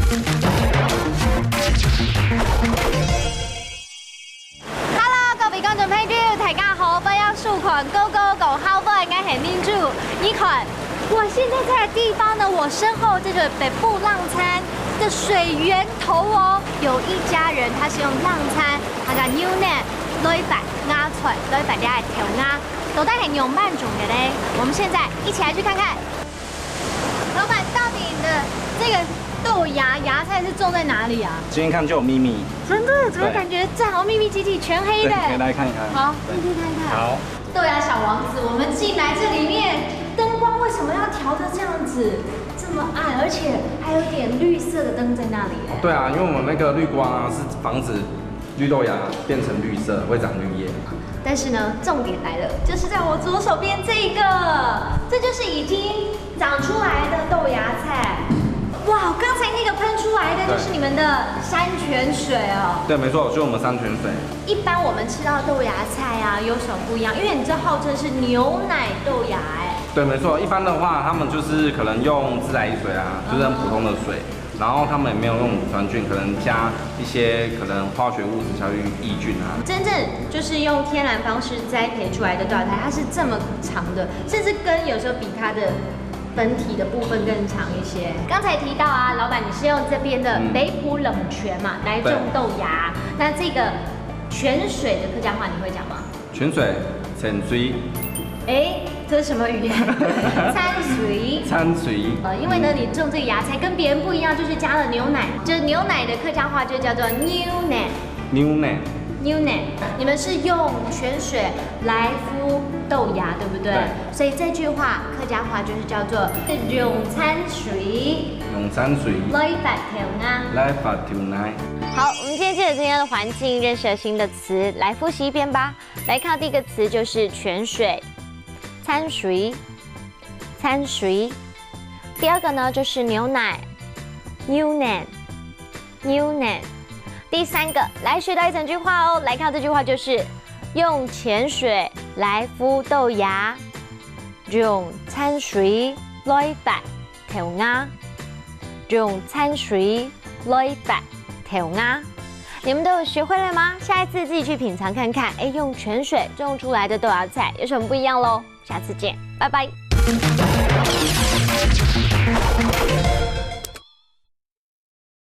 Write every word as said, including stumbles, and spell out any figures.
Hello，各位觀眾朋友，大家好，歡迎收看《Go Go 講客話》，𠊎係明珠。你看，我現在在的地方呢，我身後這個北埔浪餐的水源頭哦，有一家人他是用浪餐，他把牛奶來發芽菜，來發這个豆芽，到底係仰般種个呢？我們現在一起來去看看。 老闆，到底你的這個豆芽芽菜是種在哪裡啊？今天看就有秘密。真的，怎麼感覺這好像秘密基地，全黑的？對，可以來看一看。好，進去看一看。好。豆芽小王子，我們進來這裡面，燈光為什麼要調得這樣子，這麼暗，而且還有點綠色的燈在那裡耶？對啊，因為我們那個綠光啊，是防止綠豆芽變成綠色，會長綠葉。但是呢，重點來了，就是在我左手邊這個，這就是已經長出來的豆芽菜。哇，剛才那個噴出來的就是你們的山泉水哦。對，沒錯，就是我們山泉水。一般我們吃到豆芽菜啊，有什麼不一樣？因為你這號稱是牛奶豆芽哎。對，沒錯，一般的話，他們就是可能用自來水啊，就是很普通的水。 然後他們也沒有用乳酸菌，可能加一些可能化學物質下去抑菌啊。真正就是用天然方式栽培出來的豆芽菜，它是這麼長的，甚至根有時候比它的本體的部分更長一些。剛才提到啊，老闆，你是用這邊的北埔冷泉嘛，來種豆芽，那這個泉水的客家話你會講嗎？ 泉水，泉水。哎，這是什麼語言？泉水。泉水。呃，因為呢，你種這個芽菜跟別人不一樣，就是加了牛奶，就是牛奶的客家話就叫做牛奶。牛奶。牛奶。你們是用泉水來孵豆芽，對不對？對。所以這句話客家話就是叫做用泉水。用泉水。來發豆芽。來發豆芽。好，我們今天借著今天的環境，認識了新的詞，來複習一遍吧。 來看到第一個詞就是泉水，泉水，泉水。第二個呢，就是牛奶，牛奶，牛奶。第三個，來學到一整句話哦。來看到這句話就是用泉水來孵豆芽，用泉水來發 豆芽，用泉水來發豆芽。你們都有學會了嗎？下一次自己去品嚐看看，哎，用泉水種出來的豆芽菜有什麼不一樣咯？下次見，拜拜。